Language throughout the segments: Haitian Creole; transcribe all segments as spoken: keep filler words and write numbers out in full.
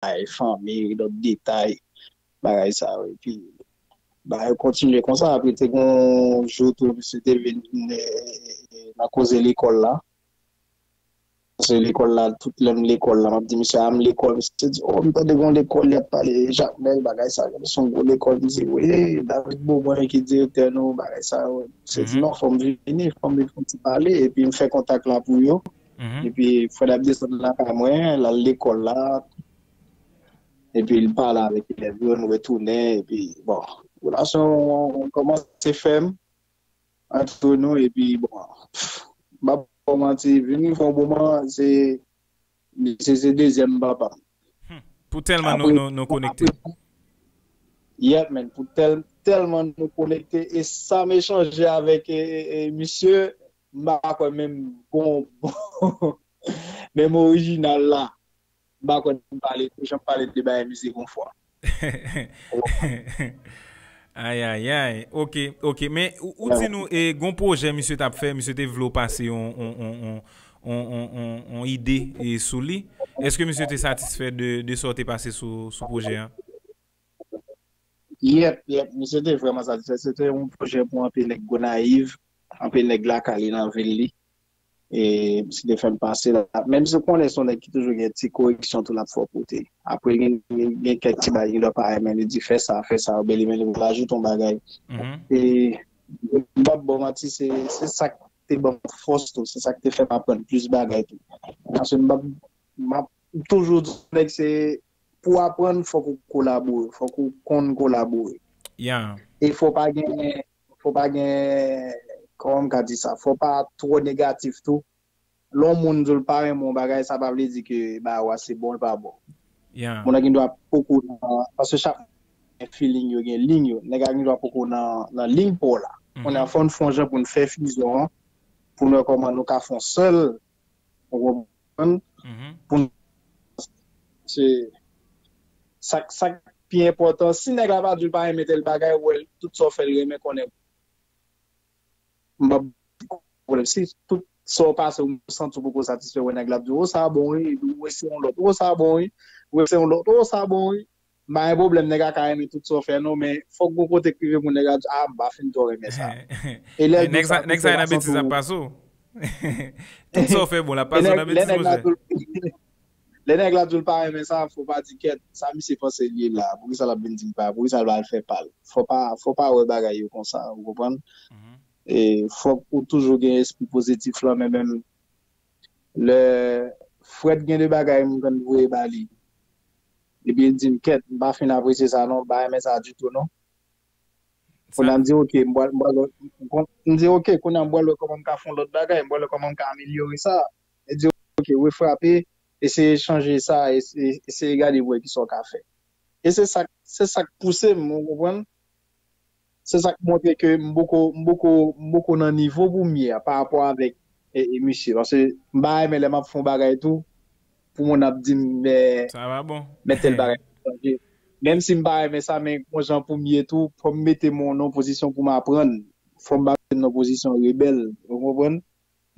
fanmi, lòt detay, bagay sa yo. Epi, bagay yo kontinye konsa. Apre, te gen yon jou tou, misye te vin, eh, nan koze lekòl la. Paske lekòl la, tout lè m lekòl la, m ap di misye, "A, m lekòl." Misye di, "O, m tande gen yon lekòl, y ap pale Jakmèl, bagay sa, se yon gwo lekòl." M di, "Wi, David Beaubrun ki direktè nou, bagay sa yo." Misye di, "Non, fò m vini, fò m vin fè yon ti pale." Epi m fè kontak la pou yo. Epi frè Dayip desann lakay mwen, l al lekòl la. Epi l pale avèk elèv yo, nou retounen. Epi, bon, relasyon an kòmanse fèm ant nou. Epi, bon, m ap ba w manti, vin rive yon moman, se, se, se dezyèm papa m. Hmm. Pou tèlman nou, nou, nou konekte. Yeah, man, pou tèl, tèlman nou konekte. E sa m echanje avèk e, e, e, misye, m pa kwè menm bon, bon, menm orijinal la. M pa kwè m pale, jan m pale de bagay mizik yon fwa. Ayayay. Ok, ok. Men ou, ou di nou, e, gon pwojè misye t ap fè, misye te vle w pase yon, yon, yon, yon, yon, yon, yon ide, e, sou li. Èske misye te satisfè de, de sa w te pase sou, sou pwojè a? Yep, yep. Misye te vrèman satisfè. Se te yon pwojè pou anpil nèg Gonayiv, anpil nèg lakay li nan vil li. E misye te fè m pase la. Menm si w konnen se yon nèg ki toujou gen ti koreksyon tou l ap fè w pote. Apre gen, gen, gen kèk ti bagay li dwa pa renmen, li di fè sa, fè sa, oubyen li menm li vle ajoute yon bagay. E m p ap ba w manti, se, se sa k te ban m fòs tou, se sa k te fè m aprann plis bagay tou. Paske m p ap, m ap toujou di nèg se pou w aprann, fòk ou kolabore, fòk ou konn kolabore. Yeah. E fò pa gen, fò pa gen, kòman m ka di sa, fò pa twò negatif tou. Lè yon moun di w l pa renmen yon bagay, sa pa vle di ke bagay w a se bon, l pa bon. Yeah. Moun nan gen dwa poko nan, paske chak moun gen feeling yo, gen liy yo. Nèg la gen dwa poko nan, nan liy pa w la. Kounye a fò n fè yon jan pou n fè fizyon an, pou n wè kòman nou ka fè yon sèl, ou konprann? Pou n, se, sa, sa k pi enpòtan, si nèg la pa di l pa renmen tèl bagay, ou wè tout sa w fè l renmen, konnen m p ap pwoblèm. Si tout sa w pase, ou santi w poko satisfè, wè nèg la ap di w, "O, sa bon, wi," epi ou eseye yon lòt, "O, sa bon, wi," ou eseye yon lòt, "O, sa bon, wi." M pa gen pwoblèm, nèg la ka renmen tout sa w fè, non, men fòk gon kote k rive pou nèg la di, "A, m pa fin twò renmen sa." E lè l di sa, nèg sa nan betiz ap pase w. Tout sa w fè bon, l ap pase w nan betiz, monchè. Lè nèg la di w l pa renmen sa, fò pa di kèt, sa misye panse l ye la, poukisa l ap vin di m pa, poukisa l pa al fè pa l. Fò pa, fò pa wè bagay yo konsa, ou konprann? E fòk ou toujou gen espri pozitif lan, men menm lè Frèd gen de bagay m konn voye ba li, epi l di m, "Kèt, m pa fin apresye sa non, m pa renmen sa ditou non." Kounye a m di, "Ok, m pral, m pral wè," m di, "Ok, kounye a m pral wè kòman m ka fè yon lòt bagay, m pral wè kòman m ka amelyore sa." E di, "Ok, refrape, eseye chanje sa, eseye, eseye gade pou wè kisa w ka fè." E se sa, se sa k pouse m, ou konprann? Se sa k montre ke m poko, m poko, m poko nan nivo pou m ye a pa rapò avèk e, e misye. Paske m pa renmen lè m ap fè yon bagay tou, pou moun ap di m, men, Sa pa bon. men tèl bagay chanje. Menm si m pa renmen sa, men yon jan pou m ye tou, fò m mete m nan yon pozisyon pou m aprann. Fò m pa mete m nan yon pozisyon rebèl, ou konprann?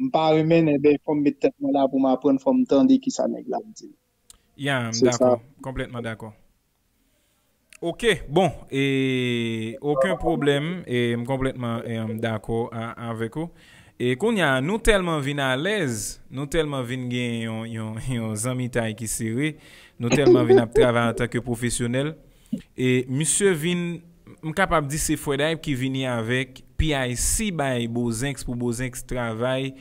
M pa renmen, enben, fò m met tèt mwen la pou m aprann, fò m tande kisa nèg la ap di m. Ya, m dakò, konplètman dakò. Ok, bon, e, okenn pwoblèm, e, m konplètman, e, m dakò a, avèk ou. E kounye a, nou tèlman vin alèz, nou tèlman vin gen yon, yon, yon zanmitay ki sere, nou tèlman vin ap travay antanke pwofesyonèl. E misye vin, m kapab di se Frè Dayip ki vini avèk P I C bay Bozenx pou Bozenx travay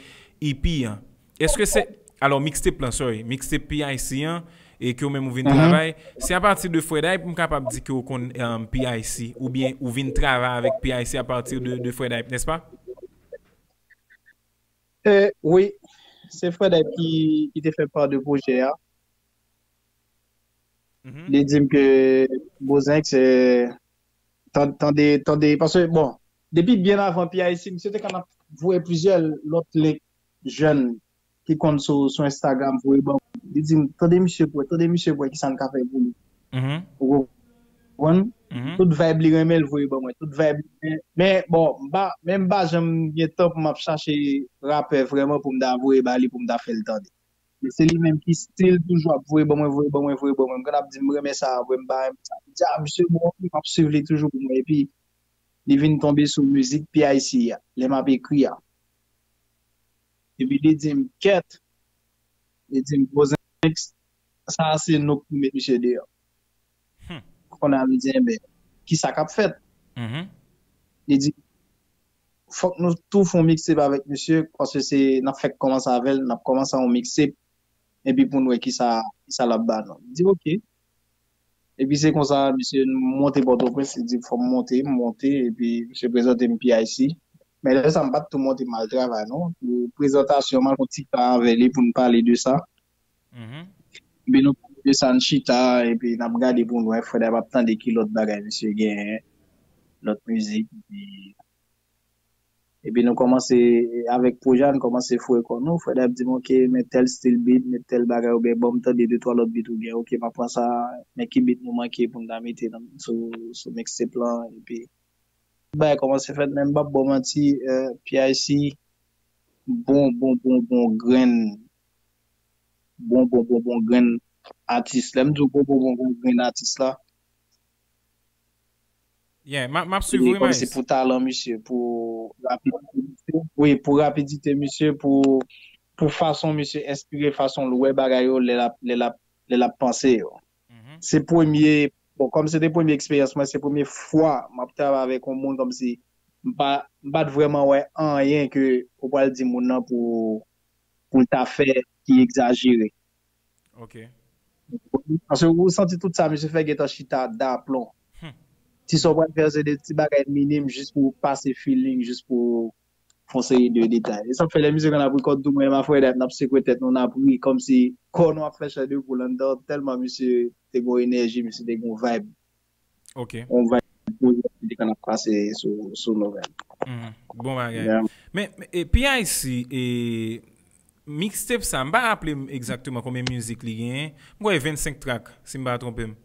E P an. Èske se, alò, mixtape lan, sorry, mixtape P I C an, e ke w menm ou vin travay, se apati de Frè Dayip m kapab di ke w konn, um, P I C, oubyen ou vin travay avèk P I C apati de, de Frè Dayip, nèspa? E, wi, se Frè Dayip ki, ki te fè pa de pwojè a. Li di m ke Bozenx, e, tan-, tande, tande, paske, bon, depi byen avan P I C, misye te konn ap voye plizyè lòt link jèn ki konn sou, sou Instagram voye ban mwen. Li di m, "Tande misye pou wè, tande misye pou wè kisa n ka fè pou li." Ou konprann? Tout vibe li renmen l voye ban mwen. Tout vibe li renmen. Men, bon, m pa, men m pa janm gen tan pou m ap chache rapè vrèman pou m ta voye ba li, pou m ta fè l tande. Se li menm ki still toujou ap voye ban mwen, voye ban mwen, voye ban mwen. M konn ap di m renmen sa, vre m pa renmen sa. M di, a, misye bon, m ap swiv li toujou pou mwen. Epi, li vin tonbe sou mizik P I C a, lè m ap ekri a. Epi, li di m, kèt, li di m, Bozenks, sa a se nou k pou met misye deyò. Hmm. Kounye a, m di, enben, ki sa k ap fèt? Mhm. Li di, fòk nou tou fè yon mixtape avèk misye, paske se, n ap fèk kòmanse avè l, n ap kòmanse yon mixtape, epi pou n wè ki sa, ki sa l ap ba nou. M di, oke. Epi se konsa, misye monte Pòtoprens, li di, fò m monte, m monte, epi misye prezante m P I C. Men lè sa, m pa t tou monte m al travay, non. Pou prezantasyon, m al fè yon ti tan avè li pou n pale de sa. Mhm. Epi nou pale de sa, n chita, epi n ap gade pou n wè, Freda ap tande ki lòt bagay misye genyen, lòt mizik, epi, epi nou kòmanse, avèk pwojè a, nou kòmanse foure kò nou, Freda ap di m, oke, men tèl stil beat, men tèl bagay, oubyen ban m tande de twa lòt beat ou gen, oke, m ap pran sa, men ki beat nou manke pou n ta mete nan, sou, sou mixtape lan, epi bagay kòmanse fèt, men m p ap ba w manti, eh, P I C, bon, bon, bon, bon grenn, bon, bon, bon, bon grenn atis. Lè m di w bon, bon, bon, bon grenn atis la, Yeah, m ap, m ap se swiv wi, kòmsi Maes. Pou talan misye, pou rapidite misye, wi, pou rapidite misye, pou, pou fason misye enspire, fason l wè bagay yo, lè l ap, lè l ap, lè l ap panse yo. Mhm. Se premye, bon, kòm se te premye eksperyans mwen, se premye fwa m ap travay avèk yon moun kòmsi m pa, m pa t vrèman wè anyen ke ou pral di moun nan pou, pou l ta fè ki egzajere. Ok. Paske ou santi tout sa misye fè gentan chita daplon. Hmm. Ti sa w pral fè se de ti bagay minim jis pou pase feeling, jis pou fè yon seri de detay. E sa k fè lè misye konn ap rekòd tou, mwen e Mafreda n ap sekwe tèt nou, n ap ri kòmsi kò nou ap fè chè de poul anndan, tèlman misye te gen yon enèji, misye te gen yon vibe. Ok. Yon vibe pozitif ki te konn ap pase sou, sou nou menm. Mhm. Bon bagay. Yeah. Men, men, e, P I C, e, mixtape sa, m pa raple m egzakteman konbyen mizik li genyen. M kwè vennsenk track, si m pa twonpe m.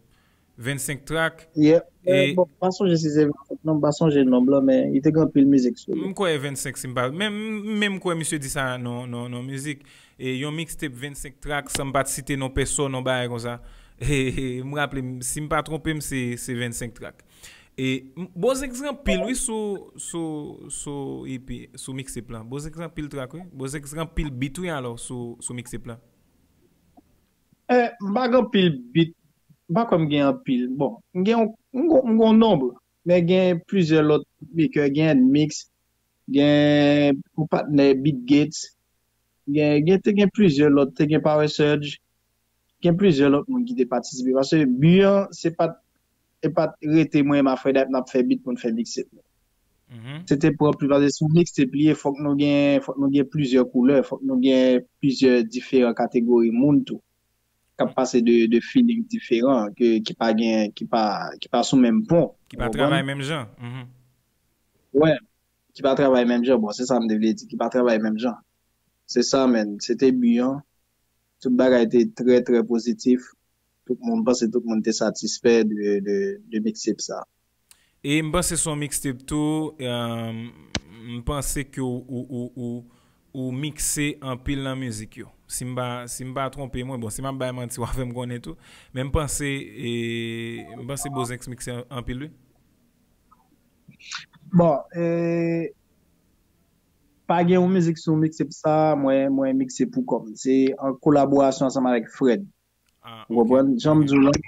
Vennsenk track. Yeah. E Bon, m pa sonje si se vennsenk non, m pa sonje nonb lan, men li te gen anpil mizik sou li. M kwè vennsenk si m pa. Men, men m kwè misye di sa non, non, non mizik. E yon mixtape vennsenk track, san m pa t site non pèsòn, non bagay konsa. E, e, m raple m, si m pa twonpe m, se, se vennsenk track. E m- Bozenks gen anpil, wi, sou, sou, sou E P, sou mixtape lan. Bozenks gen anpil track, wi. Bozenks gen anpil beat, wi, alò, sou, sou mixtape lan. Eh, m pa gen anpil beat, m pa kwè m gen anpil. Bon, m gen yon, m gen, m gen yon nonb, men gen plizyè lòt beatmaker, gen Edmix, gen yon patnè Beat Gates, gen, gen, te gen plizyè lòt, te gen Power Surge, gen plizyè lòt moun ki te patisipe. Paske bi an, se pa t, e pa t rete mwen e Mafreda n ap fè beat pou n fè mixtape. Mhm. Se te pran pli, paske sou mixtape li ye, fòk nou gen, fòk nou gen plizyè koulè, fòk nou gen plizyè diferan kategori moun tou. K ap pase de, de feeling diferan, ke, ki pa gen, ki pa, ki pa sou menm pon. Ki pa travay menm jan. Mhm. Wè, ki pa travay menm jan. Bon, se sa m te vle di, ki pa travay menm jan. Se sa, men. Se te bi an. Tout bagay te trè, trè pozitif. Tout moun, m panse tout moun te satisfè de, de, de mixtape sa. E m panse se yon mixtape tou, um, m panse ke ou, ou, ou, ou, ou mikse anpil nan mizik yo. Si m pa, si m pa twonpe mwen, bon, si m ap bay manti, w a fè m konnen tou. Men m panse, e, m panse Bozenks mikse an- anpil, wi. Bon, e, pa gen yon mizik sou mixtape sa, mwen, mwen mikse pou kò m. Se an kolaborasyon ansanm avèk Fred. Ah, Ou ok. konprann? Jan m di w lan,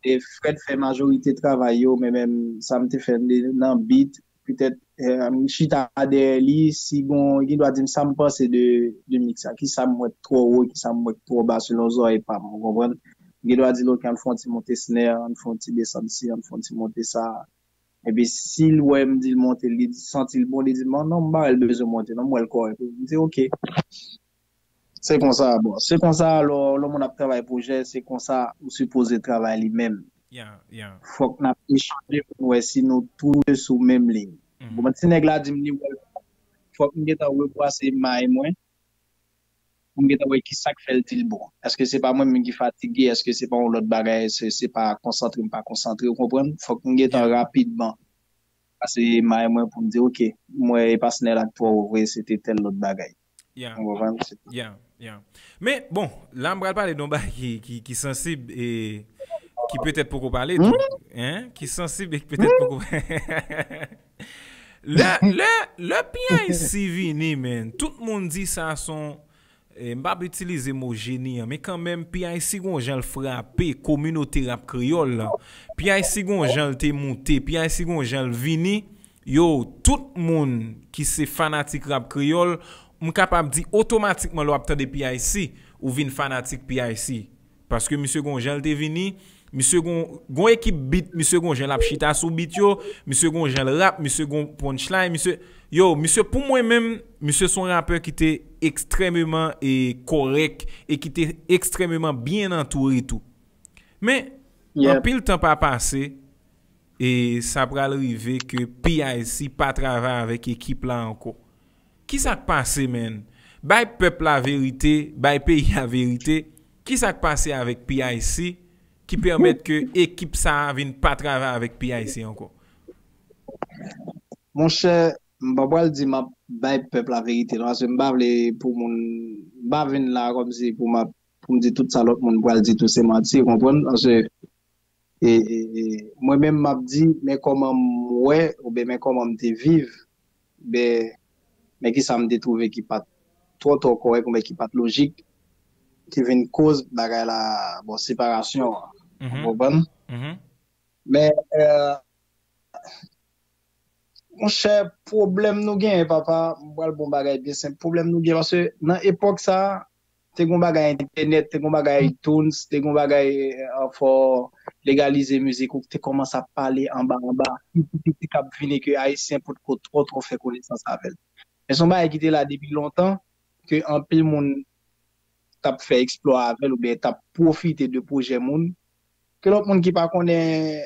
e Fred fè majorite travay yo, men menm sa m te fè nan beat, petèt, e, m chita dèyè li, si gon, gen dwa di m sa m panse de, de mix sa, ki sa m wè k twò wo, ki sa m wè k twò ba selon zòrèy pa m, ou konprann? Gen dwa di l, ok, ann fè yon ti monte snare, ann fè yon ti desann si, ann fè yon ti monte sa. Epi si l wè m di l monte, li santi l bon, li di m, non, m pa wè l bezwen monte, non, m wè l kòrèk. M di, ok. Se konsa, bon, se konsa, lè, lè moun ap travay pwojè, se konsa ou sipoze travay li menm. Yeah, yeah. Fòk n ap echanje pou n wè si nou tou de sou menm liy. Mhm. Bon, ti nèg la di m li wè l, fòk m gentan rebrase may mwen, pou m gentan wè ki sa k fè l di l bon. Èske se pa mwen menm ki fatige? Èske se pa yon lòt bagay? Se, se pa konsantre m pa konsantre, ou konprann? Fòk m gentan Yeah. rapidman pase may mwen pou m di, ok, m wè e pa snare la k twò wo vre, se te tèl lòt bagay. Yeah. Ou konprann? Se- Yeah. Yeah. Men, bon, la m pral pale de yon bagay ki, ki, ki sansib e ki petèt poko pale tou. Hein? Ki sansib e ki petèt poko Lè, lè, lè P I C vini, men, tout moun di sa son, eh, m p ap itilize mo jeni an, men kanmenm, P I C gon jan l frape kominote rap kreyòl lan. P I C gon jan l te moute, P I C gon jan l vini. Yo, tout moun ki se fanatik rap kreyòl, m kapab di otomatikman lè w ap tande P I C, ou vin fanatik P I C. Paske misye gon jan l te vini, misye gon, gon ekip beat, misye gon jan l ap chita sou beat yo, misye gon jan l rap, misye gon punchline, misye, yo, misye pou mwen menm, misye se yon rapè ki te ekstrèmeman e kòrèk e ki te ekstrèmeman byen antoure tou. Men, anpil tan pa pase, e sa pral rive ke P I C pa travay avèk ekip la ankò. Kisa k pase, menn? Bay pèp la verite, bay peyi a verite. Kisa k pase avèk P I C ki pèmèt ke ekip sa a vin pa travay avèk P I C ankò? Monchè, m pa pral di m ap bay pèp la verite non, paske m pa vle pou moun, m pa vin la kòmsi pou m ap, pou m di tout sa lòt moun pral di tou se manti, ou konprann? Paske e, e, e, mwen menm m ap di, men kòman m wè, oubyen men kòman m te viv, ben, men kisa m te twouve ki pa t twò twò kòrèk, oubyen ki pa t lojik, ki vin koz bagay la, bon, separasyon an. Ou konprann? Men, euh, monchè, pwoblèm nou genyen, papa, m pral bon bagay byen senp. Pwoblèm nou genyen, paske nan epòk sa, te gon bagay entènèt, te gon bagay iTunes, te gon bagay, euh, fò legalize mizik ou te kòmanse ap pale anba anba, piti piti k ap vini ke Ayisyen potko twò twò fè konesans avè l. Men se yon bagay ki te la depi lontan, ke anpil moun t ap fè eksplwa avè l oubyen t ap pwofite de pwojè moun, ke lòt moun ki pa konnen,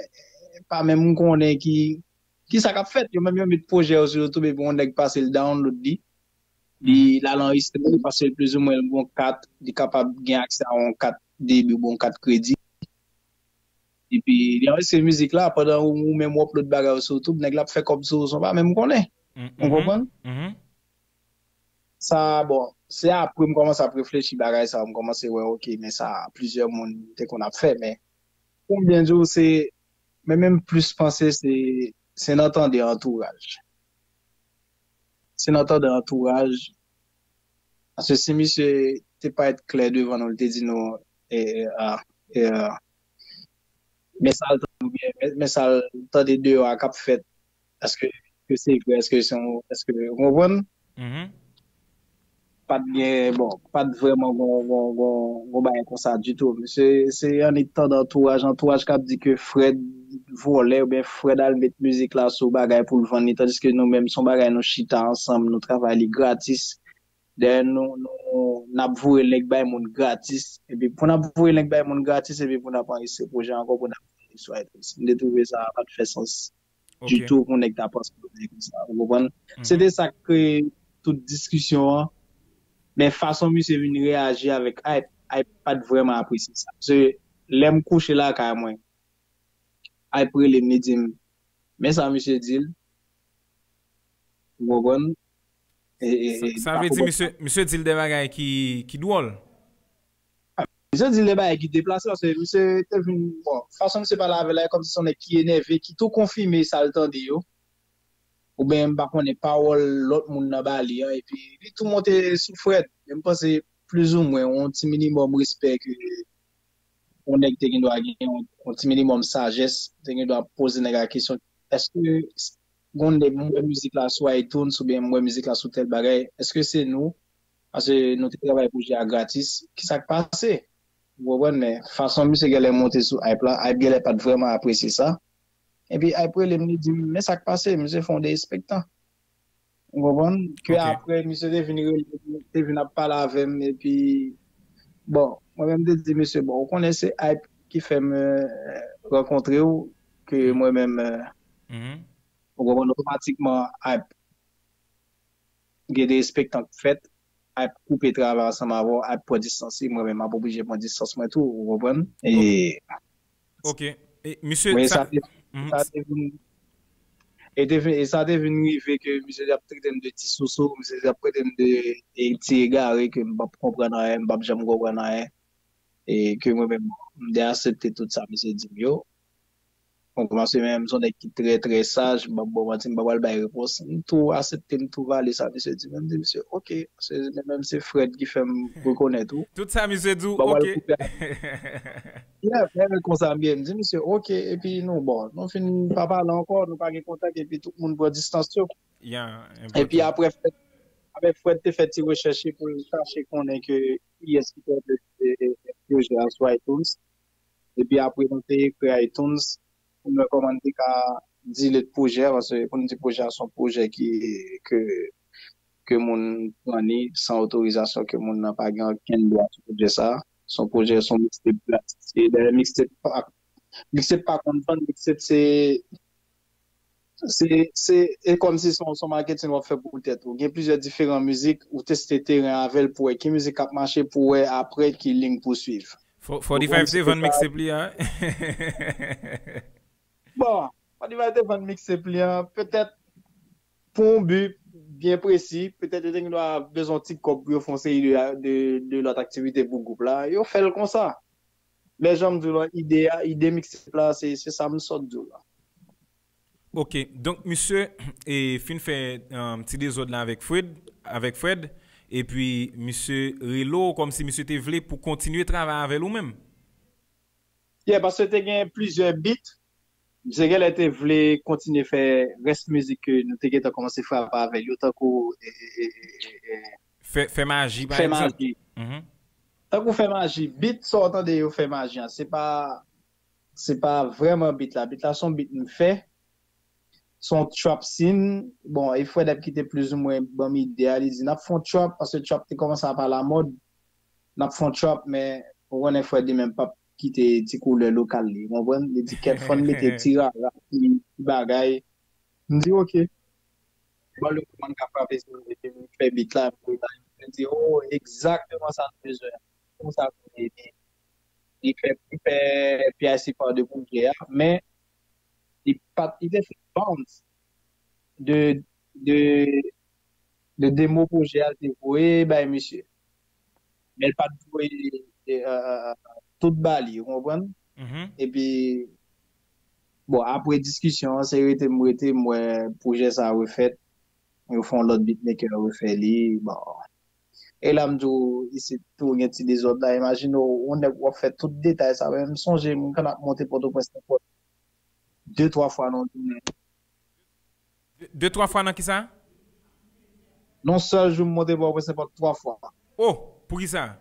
pa menm konnen ki, ki sa k ap fèt. Yo menm yo met pwojè yo sou YouTube epi yon nèg pase l download li. Li l al anrejistre l paske plizoumwen l gon kat, li kapab gen aksè a yon kat debi oubyen yon kat kredi. Epi li anrejistre mizik la pandan ou, ou menm w upload bagay ou sou YouTube, nèg la ap fè kòb sou ou san w pa menm konnen. Ou konprann? Sa, bon, se apre m kòmanse ap reflechi bagay sa, m kòmanse wè, oke, men sa, plizyè moun te konn ap fè, men pou m byen di w, se, men menm plis panse, se, se nan tande antouraj. Se nan tande antouraj. Paske si misye te parèt klè devan nou, li te di nou, e, e, a, e, a, men sa l tande oubyen men, men sa l tande deyò a k ap fèt. Èske ke se vre? Èske se yon, èske, ou konprann? Pa t gen, bon, pa t vrèman gon, gon, gon, gon bagay konsa ditou. Se, se annik tande antouraj, antouraj k ap di ke Fred vòlè oubyen Fred al met mizik la sou bagay pou l vann li, tandiske nou menm se yon bagay nou chita ansanm, nou travay li gratis. Dèyè nou, nou, n ap voye link bay moun gratis. Epi pou n ap voye link bay moun gratis, epi pou n ap anrejistre pwojè ankò, pou n ap voye sou iTunes. M te twouve sa pa t fè sans ditou pou nèg ta panse yon bagay konsa. Ou konprann? Se te sa k kreye tout diskisyon an. Men fason misye vin reyaji avèk Hype, Hype pa t vrèman apresye sa. Paske lè m kouche lakay mwen, Hype rele m, li di m, men sa misye di l. Ou konprann? E, e, e, li pa konprann sa. Sa vle di misye, misye di l de bagay ki, ki dwòl? Misye di l de bagay ki deplase, paske misye te vin, bon, fason misye pale avè l la, e kòmsi se yon nèg ki enève, ki tou konfime sa l tande yo. Oubyen, m pa konnen, pawòl lòt moun nan ba li an, epi li tou monte sou Fred. Men m panse, plizoumwen, yon ti minimòm respè ke yon nèg te gen dwa gen yon, yon ti minimòm sajès, te gen dwa poze nèg la kesyon, èske gon nèg m wè mizik la sou iTunes oubyen m wè mizik la sou tèl bagay, èske se nou? Paske nou te travay pwojè a gratis, kisa k pase? Ou konprann, men fason misye genlè monte sou Hype la, Hype genlè pa t vrèman apresye sa. Epi Hype rele m, li di m, men sa k pase, misye fè yon derespektan. Ou konprann? Ke apre, misye te vin rele m, te vin ap pale avè m, epi, bon, mwen menm m te di misye, bon, ou konnen se Hype ki fè m, euh, rankontre w, ke mwen menm, euh, ou konprann, otomatikman, Hype gen derespektan k fèt, Hype koupe travay ansanm avè w, Hype pran distans li, mwen menm m ap oblije pran distans mwen tou, ou konprann? E Ok. E, misye, men sa, sa te, sa te vin, E, te vin, e sa te vin rive ke misye ap trete m de ti sousou, misye ap trete m de e, ti egare ke m p ap konprann anyen, m p ap janm konprann anyen. E ke mwen menm, m te aksepte tout sa misye di m yo. Bon, paske mwen menm, m se yon nèg ki trè, trè saj, m p ap ba w manti, m pa pral bay repons. M tou aksepte, m tou vale sa misye di m. M di misye, oke, paske mwen menm se Fred ki fè m rekonèt ou. Tout sa misye di w, oke. Yeah, men konsa m ye. M di misye, oke, epi nou, bon, nou fin pa pale ankò, nou pa gen kontak, epi tout moun pran distans yo. Epi apre, Fred, apre Fred te fè ti rechèch li pou l chache konnen ke kiyès ki te pwodui pwojè a sou iTunes. Epi apre, nou te ekri iTunes pou nou wè kòman n te ka delete pwojè a, paske pou n di pwojè a se yon pwojè ki, ke, ke moun pran li san otorizasyon, ke moun nan pa gen okenn dwa sou pwojè sa a. Se yon pwojè, se yon mixtape gratis. E dayè, mixtape pa, mixtape pa konn vann, mixtape se, se, se, e kòmsi se yon, se yon marketing w ap fè pou tèt ou. Gen plizyè diferan mizik, ou teste teren avè l pou wè ki mizik k ap mache, pou wè apre ki liy pou swiv. Fò, fò Ou konn Forty-Five te vann mixtape li a. Bon, Forty-Five te vann mixtape li a, petèt pou yon bi byen presi, petèt yo te gen dwa bezwen yon ti kòb pou yo fè yon seri de, de, de lòt aktivite pou gwoup la. Yo fè l konsa. Men jan m di w lan, ide a, ide mixtape la, se, se sa m sot di w la. Oke, donk misye e, fin fè um, ti dezòd la avèk Fred, avèk Fred, epi misye rele w kòmsi misye te vle pou kontinye travay avè l ou menm. Yeah, paske te gen plizyè beat, misye genlè te vle kontinye fè rès mizik ke nou te gentan kòmanse frape avè l yo, tankou e, e, e, e, e, Fè, fè maji, pa fè egzanp. Maji. Mhm. Tankou fè maji, beat sa w tande yo fè maji an, se pa, se pa vrèman beat la. Beat la se yon beat m fè, se yon trap scene. Bon, e Fred ap kite plizoumwen ban m ide a, li di n ap fè yon trap, paske trap te kòmanse ap alamòd. N ap fè yon trap, men ou konnen Fred li menm p ap kite ti koulè lokal li, ou konprann? Li di kèt, fò n mete ti rara, ti, ti bagay. M di oke. Bon, le moman m ka frape sou li, epi m fè beat la, epi m di, oh, egzakteman sa n bezwen. Konsa pou li, li, li fè, li fè P I C pa de pwojè a, men li pa t, li te fè bounce de, de, de demo pwojè a, l te voye bay misye. Men l pa t voye e, e, e, tout ba li, ou konprann? Mhm. Epi, bon, apre diskisyon an, se rete m rete, m wè pwojè sa a refèt. Yo fè yon lòt beatmaker refè li. Bon. E la m di w, isit tou gen ti dezòd la. Imajine w, yon nèg w ap fè tout detay sa. Men m sonje, m konn ap monte Pòtoprens nenpòt de, twa fwa nan yon jounen. De, de, twa fwa nan kisa? Nan yon sèl jou, m monte Pòtoprens nenpòt twa fwa. Oh, poukisa?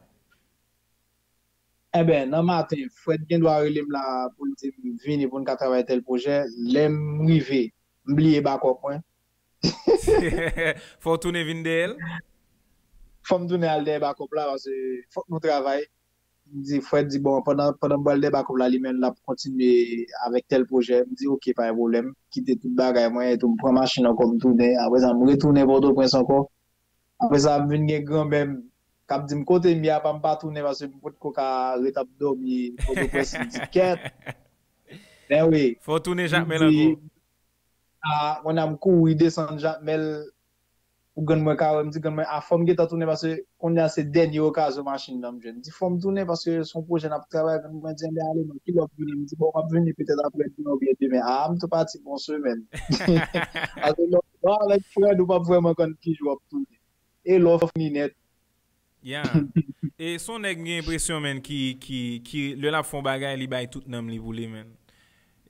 Enben, nan maten, Fred gen dwa rele m la pou l di m vini pou n ka travay tèl pwojè. Lè m rive, m bliye bakòp mwen. Fò w tounen vin dèyè l? Fò m tounen al dèyè bakòp la, paske fòk nou travay. M di, Fred di, bon, pandan, pandan m pral dèyè bakòp la, li menm l ap kontinye avèk tèl pwojè. M di, oke, pa gen pwoblèm. Kite tout bagay mwen, etou m pran machin ankò, m tounen. Apre sa, m retounen Pòtoprens ankò. Apre sa, m vin gen granmè m k ap di m kote m ye apa m pa tounen paske m potko ka ret ap dòmi Pòtoprens, m di kèt. Men wi. Fò w tounen Jakmèl ankò. A, kounye a m kouri desann Jakmèl pou grann mwen ka wè m, di grann mwen, a, fò m gentan tounen paske kounye a se dènye okazyon machin nan m jwenn. M di fò m tounen paske se yon pwojè n ap travay, grann mwen di, enben ale non, kilè w ap vini? M di bon, m ap vini petèt aprè demen oubyen demen. A, m tou pati, bon semèn. Paske lè w avèk Fred, ou p ap vrèman konn ki jou w ap tounen. E lè w fini nèt. Yeah. E se yon nèg m gen enpresyon, menn, ki, ki, ki, lè l ap fè yon bagay, li bay tout nanm li pou li, menn.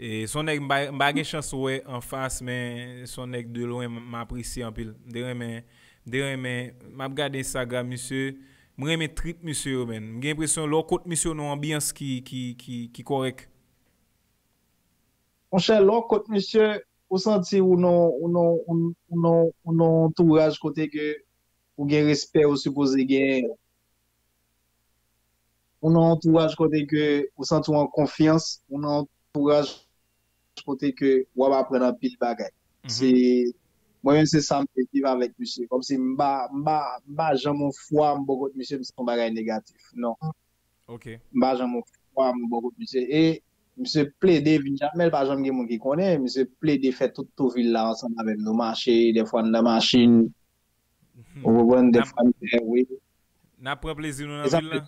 E se yon nèg m pa, m pa gen chans wè anfas, men se yon nèg de lwen m, m apresye anpil. M te renmen, m te renmen, m ap gade Instagram misye, m renmen trip misye yo, menn. M gen enpresyon lè w kot misye w nan yon anbyans ki, ki, ki, ki kòrèk. Monchè, lè w kot misye, ou santi ou nan, ou nan, ou, ou nan, ou nan yon antouraj kote ke ou gen respè ou sipoze genyen. Ou nan yon antouraj kote ke ou santi w an konfyans, ou nan yon antouraj kote ke w ap aprann anpil bagay. Mhm. Se, mwen menm se sa m te viv avèk misye. Kòmsi m pa, m pa, m pa janm yon fwa m bò kot misye, m se yon bagay negatif. Non. Ok. M pa janm yon fwa m bò kot misye. E Misye plede vin, jamè l pa janm gen moun ki konnen. Misye plede fè tout tou vil la ansanm avè m. Nou mache, dèfwa n nan machin. Ou konprann? Dèfwa n fè, wi. N ap pran plezi nou nan vil la.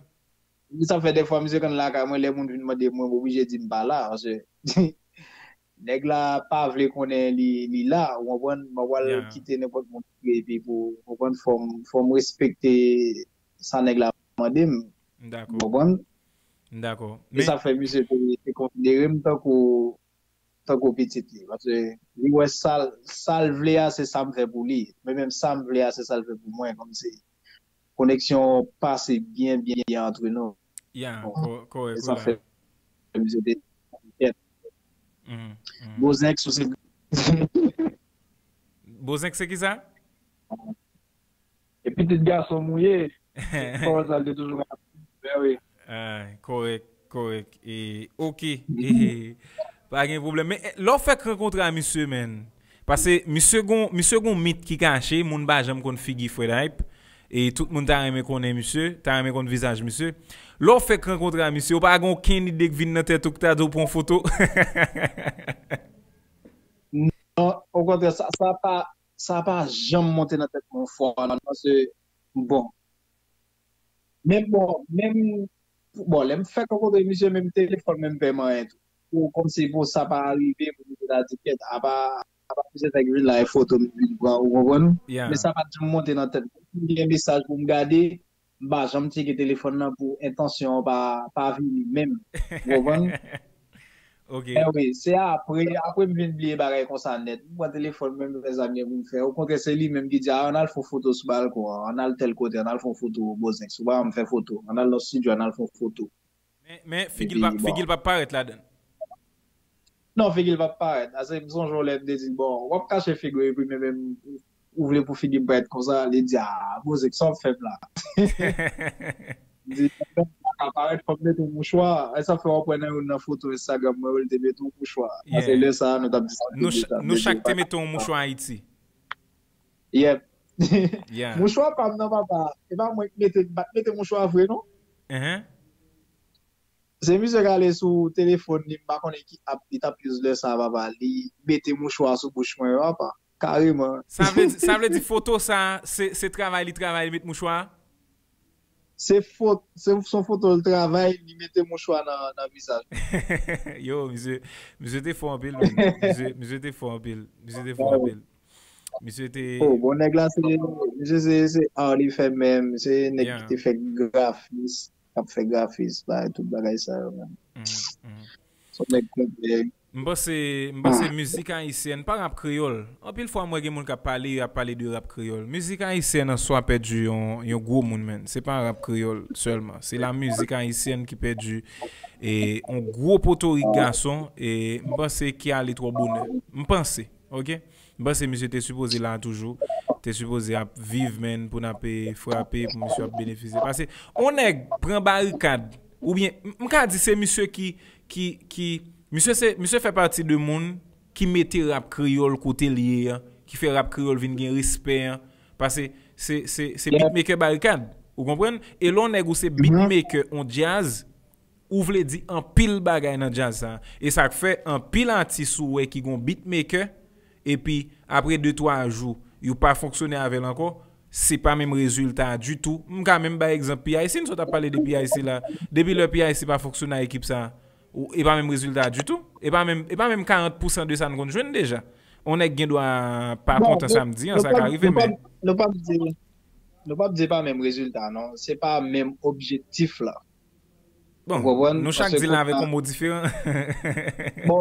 E sa fè dèfwa misye konn lakay mwen, lè moun vin mande m, mwen oblije di m pa la. Paske nèg la pa vle konnen li, li la, ou konprann? Mwen pral kite nenpòt moun epi pou, ou konprann, fò m, fò m respekte sa nèg la mande m. Ou konprann? E sa fè misye te, te konsidere m tankou, tankou pitit li. Paske li wè sa l, sa l vle a, se sa m fè pou li. Men menm sa m vle a, se sa l fè pou mwen. Kòmsi koneksyon pase byen, byen, byen antre nou. Ya, kò-, kòrèk. E sa fè misye te kèt. Bozenk sou se Bozenk se ki sa? E pitit gason m ou ye. Pawòl sa l te toujou ka fè, wi. Ay, kòrèk, kòrèk. E, oke. E, pa gen pwoblèm. Men, e, lè w fèk rankontre a misye, menn, paske misye gon, misye gon mit ki kache, moun pa janm konn figi Fred Hype. E tout moun ta renmen konnen misye, ta renmen konn vizaj misye. Lè w fèk rankontre a misye, ou pa gen okenn ide k vin nan tèt ou k ta di w pran foto? Non, okontrè, sa, sa pa, sa pa janm monte nan tèt mwen yon fwa, non, paske, bon, menm, bon, menm, bon, lè m fèk rankontre misye, menm telefòn, menm pè m anyen tou. Pou, kòmsi pou sa pa rive, pou misye ta di, kèt, apa, apa misye fèk vin la, e foto m vin pran, ou konprann? Men sa pa t janm monte nan tèt mwen. Si m gen mesaj pou m gade, m pa janm tcheke telefòn nan pou entansyon an pa, pa vini menm. Ou konprann? Ok. Men wi, se apre, apre m vin bliye bagay konsa nèt. M pran telefòn mwen, m fè sa m gen pou m fè. Okontrè, se li menm ki di, "A, ann al fè yon foto sou balkon an, ann al tèl kote, ann al fè yon foto, Bozenk. Si w pa janm fè foto, ann al nan estidyo, ann al fè yon foto." Men, men figi l pa, figi l pa parèt ladan. Non, figi l p ap parèt. Ase m sonje yon lè m te di l, "Bon, w ap kache figi w epi men menm ou vle pou figi m parèt konsa?" Li di, "A, Bozenk, sa w ap fè m la?" M di, "Mwen menm m pa ka parèt, fò m mete yon mouchwa." E sa fè w ap wè nan youn nan foto Instagram mwen yo, li te mete yon mouchwa. Ase lè sa a, nou t ap diskite deja. Nou chak te mete yon mouchwa Ayiti. Yep. Mouchwa pa m nan, papa. E pa mwen ki mete, m pa t mete mouchwa vre, non. Se misye k ale sou telefòn li, m pa konnen ki app li t ap use lè sa a, papa. Li mete mouchwa sou bouch mwen, papa. Kareman. Sa vle di, sa vle di foto sa, se, se travay li travay, li met mouchwa? Se fot-, se, se yon foto l travay, li mete mouchwa nan, nan vizaj. Yo, misye, misye te fò anpil, menn. Misye, misye te fò anpil. Misye te fò anpil. Misye te Oh, bon, nèg la, se, misye se, se art li fè menm. Se nèg ki te fè grafis, k ap fè grafis, bay tout bagay sa yo menm. Se yon nèg konplè. M panse, m panse mizik ayisyèn, pa rap kreyòl. Anpil fwa, m wè gen moun k ap pale, y ap pale de rap kreyòl. Mizik ayisyèn an swa pèdi yon, yon gwo moun, menn. Se pa rap kreyòl sèlman. Se la mizik ayisyèn ki pèdi, e, yon gwo potorik gason, e m panse ki ale twò bonè. M panse, oke? M panse misye te sipoze la toujou, te sipoze ap viv, menn, pou n ap, e, frape, pou misye ap benefisye. Paske, yon nèg pran barikad, oubyen, m, m ka di se misye ki, ki, ki, misye se, misye fè pati de moun ki mete rap kreyòl kote l ye an, ki fè rap kreyòl vin gen respè an. Paske se, se, se beatmaker barikad, ou konprann? E lè yon nèg ou se beatmaker, yon djaz, ou vle di anpil bagay nan djaz sa. E sa k fè anpil atis ou wè ki gon beatmaker, epi apre de twa jou, yo pa fonksyone avè l ankò, se pa menm rezilta ditou. M ka menm bay egzanp P I C, n sot ap pale de P I C la. Depi lè P I C pa fonksyone ak ekip sa, ou, e pa menm rezilta ditou. E pa menm, e pa menm karant pousan de sa n konn jwenn deja. On nèg gen dwa pa kontan samdi an, sa ka rive, men. Nou p ap di, nou p ap di pa menm rezilta, non. Se pa menm objektif la. Bon, nou chak di l avèk yon mo diferan. Bon,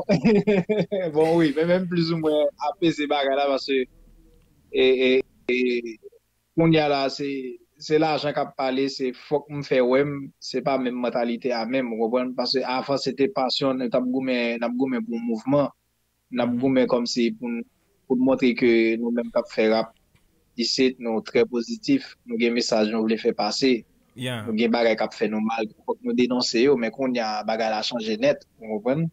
bon, wi, men menm plizoumwen apeze bagay la, paske, e, e, e, kounye a la, se, se lajan k ap pale, se fòk m fè wè m, se pa menm mantalite a menm, ou konprann? Paske avan, se te pasyon, n t ap goumen, n ap goumen pou yon mouvman. N ap goumen kòmsi pou n, pou n montre ke nou menm k ap fè rap isit, nou trè pozitif, nou gen mesaj nou vle fè pase. Nou gen bagay k ap fè nou mal, fòk nou denonse yo, men kounye a, bagay la chanje nèt, ou konprann?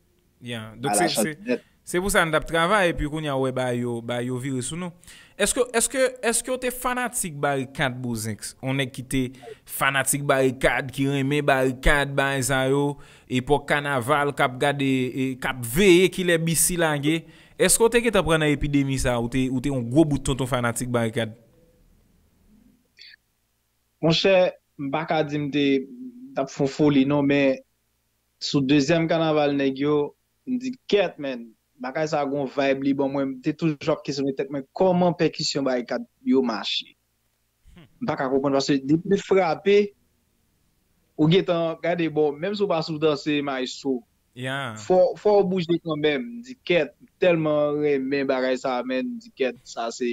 Bagay la chanje nèt. Se pou sa n t ap travay, epi kounye a ou wè bagay yo, bagay yo vire sou nou. Èske, èske, èske w te fanatik Barikad Bozenks? On nèg ki te fanatik Barikad, ki renmen Barikad, bagay sa yo, epòk kanaval, k ap gade, e, k ap veye kilè B C lage. Èske w te gentan pran nan epidemi sa, ou te, ou te yon gwo bout tonton fanatik Barikad? Monchè, m pa ka di m te, t ap fè yon foli non, men sou dezyèm kanaval nèg yo, m di, kèt, men, bagay sa gon vibe li ban mwen, m te toujou ap kesyone tèt mwen, kòman pèkisyon Barikad yo mache? M pa ka konprann, paske depi l frape, ou gentan gade, bon, menm si w pa sou danse, maestro, fò, fò w bouje kanmenm, m di, kèt, m tèlman renmen bagay sa, men, m di, kèt, sa se,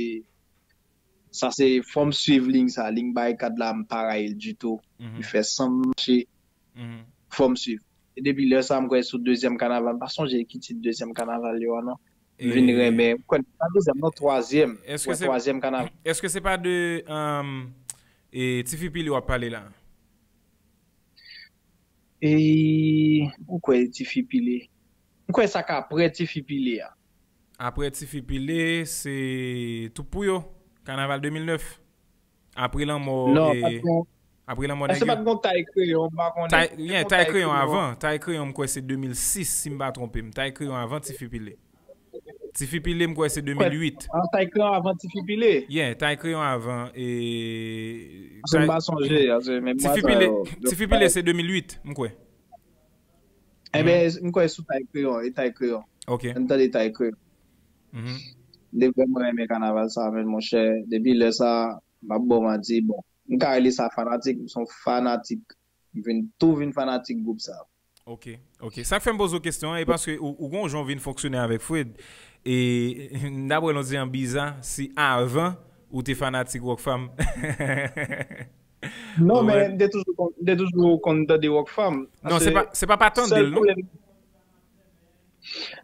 sa se, fò m swiv liy sa, liy Barikad la, m pa rayi l ditou. Li fè san m mache, fò m swiv. E depi lè sa, m kwè sou dezyèm kanaval, m pa sonje ki tit dezyèm kanaval yo a non. M vin renmen, m kwè pa dezyèm non, twazyèm. Èske se twazyèm kanaval. Èske se pa de um, e, Tifi Pile w ap pale la? E, m kwè Tifi Pile. M kwè sa k aprè Tifi Pile a. Aprè Tifi Pile, se Twoup Pou Yo, kanaval de mil nèf. Apre lanmò, non, e, pa t gon, apre lanmò nèg yo. Èske pa t gon Tay Kreyon, m pa konnen. Tay, yeah, Tay Kreyon avan. Tay Kreyon, m kwè se de mil sis, si m pa twonpe m. Tay Kreyon avan Tifi Pile. Tifi Pile, m kwè se de mil uit. Ah, Tay Kreyon avan Tifi Pile? Yeah, Tay Kreyon avan, e, paske m pa sonje, paske memwa sa yo, Tifi Pile se de mil uit, m kwè. Enben, m kwè sou Tay Kreyon, e Tay Kreyon. Ok. M tande Tay Kreyon. M te vrèman renmen kanaval sa, men monchè, depi lè sa, m ap ba w manti, bon, m ka rele sa fanatik, m se yon fanatik, m vin tou vin fanatik gwoup sa. Ok, ok. Sa k fè m poze w kesyon an, e paske ou, ou gon jan w vin fonksyone avèk Fred, e m t ap wè l on ti jan biza, si avan ou te fanatik Rockfam. Non, men m te toujou konn, m te toujou konn tande Rockfam. Non, se pa, se pa pa tande l, non.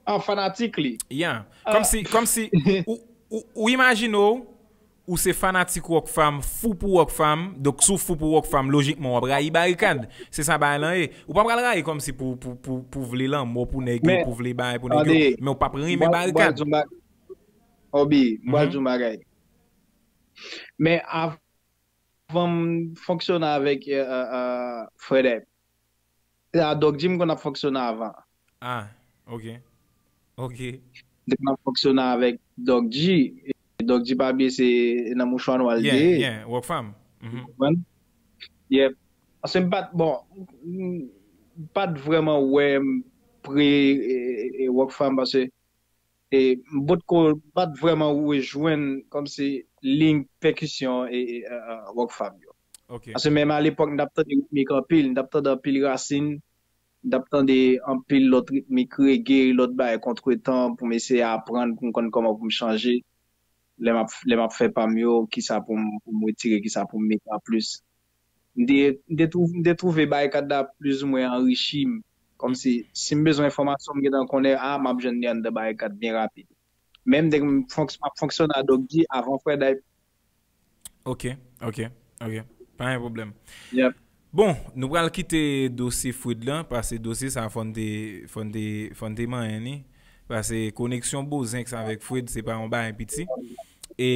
An fanatik li. Yeah. Kòmsi, kòmsi, ou, ou, ou imajine w, ou se fanatik Rockfam, fou pou Rockfam, donk si w fou pou Rockfam, lojikman w ap rayi Barikad. Se sa bagay lan ye. Ou pa pral rayi kòmsi pou, pou, pou, pou vle lanmò pou nèg yo, pou vle bagay pou nèg yo, men w p ap renmen Barikad. Obi, m pral di w yon bagay. Men avan m fonksyone avèk, e, e, e, Frè Dèp, se a Doc G m konn ap fonksyone avan. Ah, ok. Ok. M te konn ap fonksyone avèk Doc G. E Doc G pa bliye se nan mouchwa nwa l te ye. Yeah, yeah, Rockfam. Ou konprann? Yeah. Paske m pa t, bon, m pa t vrèman wè m pre, e, e, e, Rockfam paske e m potko, m pa t vrèman rejwenn kòmsi liy pèkisyon e, e, e, e, Rockfam yo. Ok. Paske menm alepòk, m t ap tande ritmik anpil, m t ap tande anpil rasin, m t ap tande anpil lòt ritmik, rege, lòt bagay, kontretan, pou m eseye aprann, pou m konn kòman pou m chanje. Lè m ap, lè m ap fè pa m yo, kisa pou m, pou m retire, kisa pou m mete an plis. M te, m te twouv-, m te twouve Barikad la plizoumwen anrichi m. Kòmsi, si m bezwen enfòmasyon, m gentan konnen, a, m ap jwenn li anndan Barikad byen rapid. Men m te, m fonks-, m ap fonksyone a Doc G avan Frè Dèp. Ok, ok, ok. Pa gen pwoblèm. Yep. Bon, nou pral kite dosye Fred lan, paske dosye sa fò n te, fò n te, fò n te manyen li. Paske koneksyon Bozenks avèk Fred, se pa yon bagay piti. E,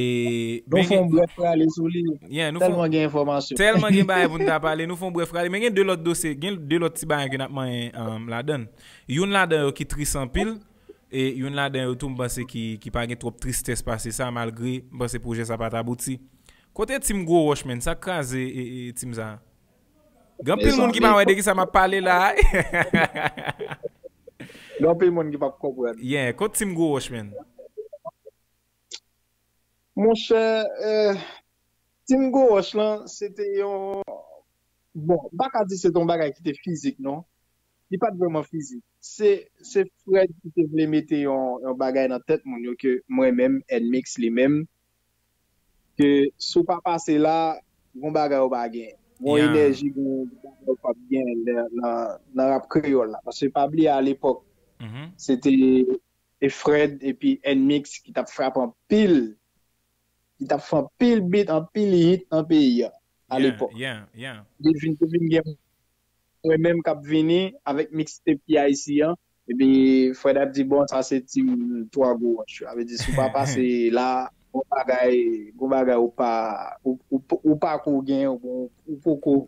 nou fè yon brèf rale sou li. Yeah, nou fè, tèlman gen enfòmasyon. Tèlman gen bagay pou n ta pale, nou fè yon brèf rale. Men gen de lòt dosye, gen de lòt ti bagay ke n ap manyen, um, ladan l. Youn ladan yo ki tris anpil, e youn ladan yo tou, m panse ki, ki pa gen twòp tristès pase sa, malgre m panse pwojè sa pa t abouti. Kote team Gwo Wòch, menn? Sa k kraze, e, e, team sa? Gen anpil moun ki pa wè de ki sa m ap pale la. Gen anpil moun ki p ap konprann. Yeah, kote team Gwo Wòch, menn? Monchè, eh, Team Gwo Wòch lan, se te yon, bon, m pa ka di se te yon bagay ki te fizik, non. Li pa t vrèman fizik. Se, se Fred ki te vle mete yon, yon bagay nan tèt moun yo ke mwen menm, N-Mix li menm, ke si w pa pase la, gon bagay ou pa gen. Gon enèji, gon bagay ou p ap gen nan, nan, nan rap kreyòl la. Paske pa bliye alepòk, se te e Fred epi N-Mix ki t ap frape anpil, ki t ap fè anpil beat, anpil hit nan peyi a, alepòk. Li vin, te vin gen mwen menm k ap vini avèk mixtape P I C an, Epi Fred ap di, bon, sa se tim twa gwo wòch yo. Sa vle di, si w pa pase la, gon bagay, gon bagay ou pa, ou, ou, ou pa ko gen, ou, ou poko,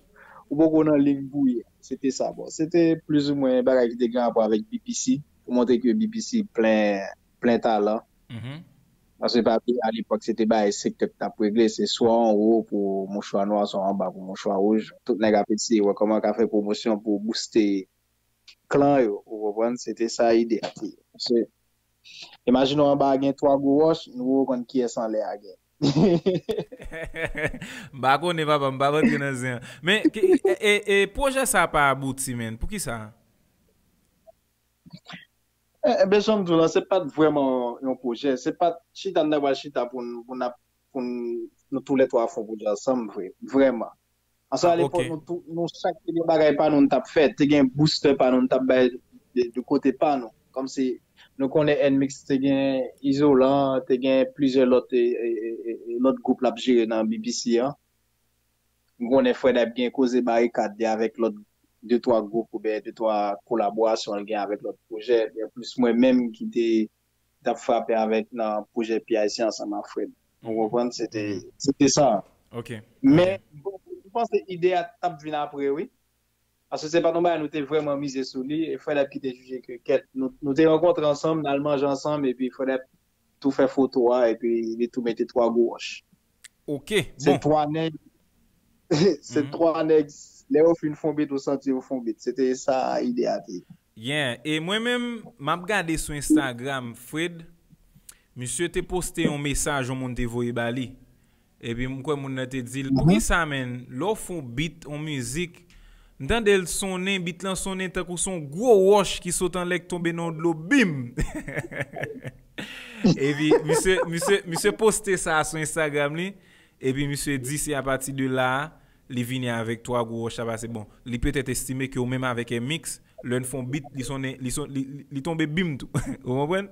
ou poko nan liy pou ye. Se te sa, bon. Se te plizoumwen bagay ki te gen rapò avèk B P C, pou montre ke B P C plen, plen talan. Paske pa bliye, alepòk, se te bagay sektè k t ap regle, se swa anwo pou mouchwa nwa, swa anba pou mouchwa wouj. Tout nèg ap eseye wè kòman yo ka fè pwomosyon pou bouste klan yo, ou konprann? Se te sa ide a te ye. Paske, imajine w anba a gen twa gwo wòch, nou konn kiyès anlè a gen. M pa konnen, papa, m pa rantre nan zen an. Men, e, e, e, e pwojè sa pa abouti, menn. Poukisa? E, e, ben, jan m di w lan, se pa t vrèman yon pwojè. Se pa t chita n ta pral chita pou n, pou n ap, pou n, nou toulètwa fè yon pwojè ansanm, vre, vrèman. Paske alepòk, nou, tou, nou chak te gen bagay pa nou n t ap fè. Te gen booster pa nou n t ap bay de, de kote pa nou. Kòmsi nou konnen N-Mix te gen Izolan, te gen plizyè lòt, e, e, e, e, lòt gwoup l ap jere nan B P C an. M konnen Fred ap gen koze barikad li avèk lòt de twa gwoup oubyen de twa kolaborasyon l gen avèk lòt pwojè. Gen plis mwen menm ki te t ap frape avèk nan pwojè P I C ansanm ak Fred. Ou konprann? Se te, se te sa. Ok. Men, bon, m panse ide a t ap vin apre, wi. Paske se pa t yon bagay nou te vrèman mize sou li, e Fred ap kite jije ke kèt, nou, nou te rankontre ansanm, n al manje ansanm, epi Fred ap tou fè foto a, epi li tou mete twa gwo wòch. Ok, Se bon. twa nèg, se twa nèg, lè yo fin fon bit, ou santi yo fon bit. Se te sa ide a te ye. Yeah, e mwen menm, m ap gade sou Instagram, Fred, misye te poste yon mesaj yon moun te voye ba li. Epi m kwè moun nan te di l, poukisa, menn, lè w fè yon bit, yon mizik, m tande l sonnen, bit lan sonnen tankou se yon gwo wòch ki sot anlè k tonbe nan yon dlo, bim! Epi misye, misye, misye poste sa sou Instagram li, epi misye di se apati de la a, li vini avèk twa gwo wòch la pase. Bon, li petèt estime ke ou menm avèk N-Mix, lè n fè yon bit, li sonnen, li, son, li, li, li tonbe bim tou. Ou konprann?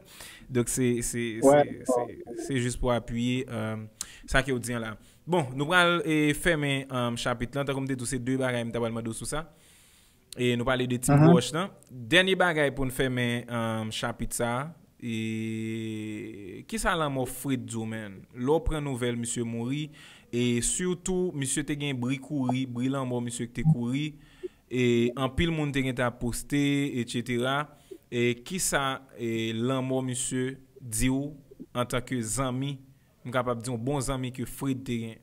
Donk se, se, se, se, se jis pou apiye, euh, sa ke w di an la. Bon, nou pral, e, fèmen, um, chapit lan. Tankou m te di w, se de bagay m ta pral mande w sou sa. E nou pale de Team Gwo Wòch lan. Dènye bagay pou n fèmen, um, chapit sa a. E kisa lanmò Fred di w, menn? Lè w pran nouvèl misye mouri, e sitou misye te gen bri kouri, bri lanmò misye ki te kouri, e anpil moun te gentan ap poste, etsetera. E kisa, e lanmò misye di w antanke zanmi, m kapab di yon bon zanmi ke Fred te gen?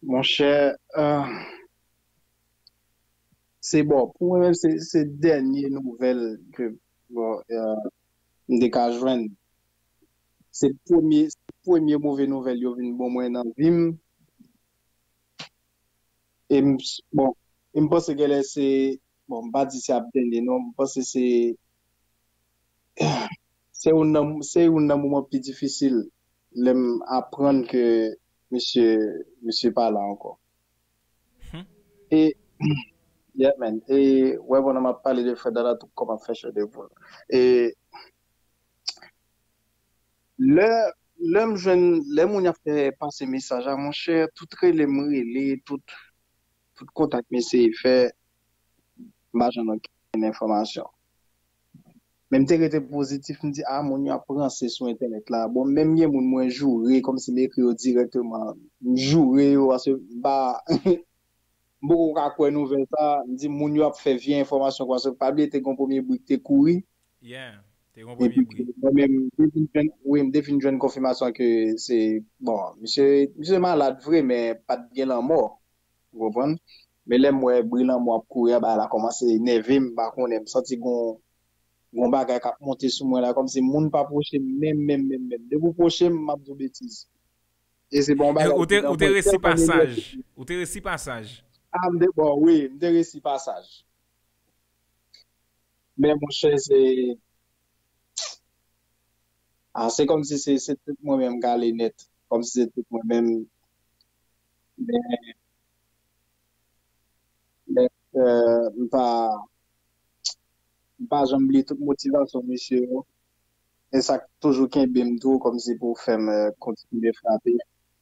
Monchè, euh, se bon. Pou mwen menm, se, se dènye nouvèl ke, bon, euh, m te ka jwenn. Se premye, se premye move nouvèl yo vin ban mwen nan vi m. E m, bon, e m panse genlè se, bon, m pa di se ap dènye, non, m panse se, se youn nan, se youn nan moman pi difisil lè m aprann ke misye, misye pa la ankò. E, yeah, man, e, wè, pandan m ap pale de Fred la, tout kò m ap fè chè de poul. E, lè, lè m jwenn, lè moun y ap fè pase mesaj la, monchè, tout rele m rele, tout, tout kontak m eseye fè, m pa janm okenn enfòmasyon. Men m te rete pozitif, m di, a, moun yo ap ranse sou entènèt la. Bon, menm gen moun mwen joure, kòmsi m ekri yo dirèkteman, m joure yo, paske m pa, m poko ka kwè nouvèl sa, m di moun yo ap fè vye enfòmasyon, paske pa bliye te gen yon premye bri ki te kouri. Yeah, te gen yon premye bri. Mwen menm, m te fin jwenn, wi, m te fin jwenn konfimasyon ke se, bon, misye, misye malad vre, men pa t gen lanmò. Ou konprann? Men lè m wè bri lanmò ap kouri a, bagay la kòmanse nève m, m pa konnen, m santi gon, gon bagay k ap monte sou mwen la, kòmsi moun pa pwoche m menm, menm, menm, menm. Depi w pwoche m, m ap di w betiz. E se pa yon bagay ki nan mwen, tèlman m egzòtik. Ou te resi pasaj. A, m te, bon, wi, m te resi pasaj. Men monchè, se, a, se kòmsi se, se tout mwen menm k ale nèt. Kòmsi se tout mwen menm. Men, men, euh, m pa, m pa janm bliye tout motivasyon misye yo. E sa k toujou kenbe m tou, kòmsi pou fè m, euh, kontinye frape,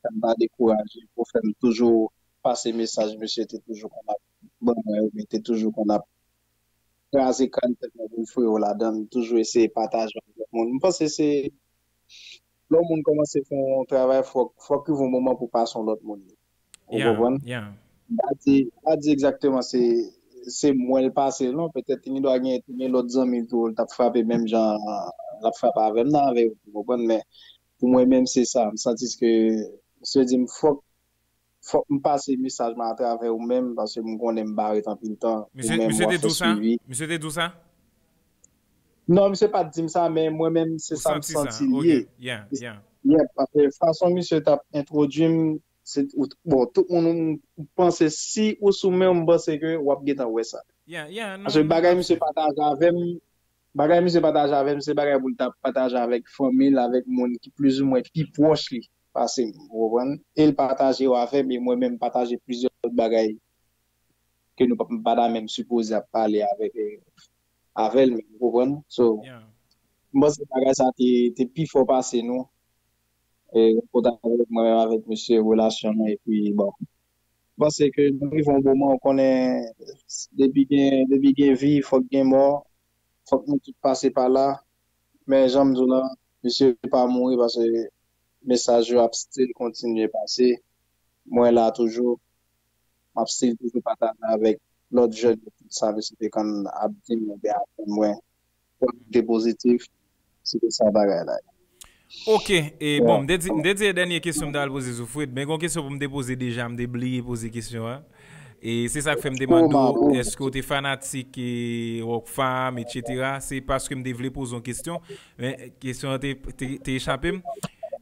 fè m pa dekouraje, pou fè m toujou pase mesaj misye te toujou konn ap ban mwen, oubyen te toujou konn ap kraze kran tèt mwen pou m foure w ladan l, toujou eseye pataje ak lòt moun. M panse se lè yon moun kòmanse fè yon travay, fòk, fòk rive yon moman pou pase yon lòt moun. Ou konprann? M pa di, m pa di egzakteman se, se mwen l pase l non. Petèt li dwa gen, gen lòt zanmi l tou, l t ap frape menm jan l ap frape avè m nan, avè yo, ou konprann? Men pou mwen menm, se sa. M santi ke, se di m, fòk, fòk m pase mesaj mwen atravè ou menm, paske m konnen m pa ret anpil tan. Ou menm, w ap fè swivi. Misye te di w sa? Non, misye pa t di m sa, men mwen menm, se sa m santi l ye. Yeah, paske fason misye t ap entwodui m, se, bon, tout moun, m panse si ou sou men w, m panse ke w ap gentan wè sa. Paske bagay misye pataje avè m, bagay misye pataje avè m, se bagay pou l ta pataje avèk fanmi l, avèk moun ki plizoumwen pi pwòch li pase m, ou konprann? E l pataje yo avè m, e mwen menm m pataje plizyè lòt bagay ke nou pa, m pa ta menm sipoze ap pale avèk, eh, avè l menm, ou konprann? So, m panse bagay sa te, te pi fò pase nou. E, kote avèk mwen menm avèk misye, relasyon nou, epi, bon, m panse ke nou rive yon moman, ou konnen, depi gen, depi gen vi, fòk gen mò, fòk nou tout pase pa la. Men, jan m di w la, misye pa mouri paske mesaj yo ap still kontinye pase. Mwen la toujou. M ap still toujou pataje avèk lòt jèn yo tout sa misye te konn ap di m oubyen aprann mwen. Fòk te pozitif, se te sa bagay la ye. Ok, e bon, m te di, m te di e dènye kesyon m ta al poze sou Fred, men gon kesyon pou m te poze deja, m te bliye poze kesyon an. E se sa k fè m te mande w, èske w te fanatik e Rockfam, etsetera. Se paske m te vle poze yon kesyon, men kesyon an te, te, te echape m.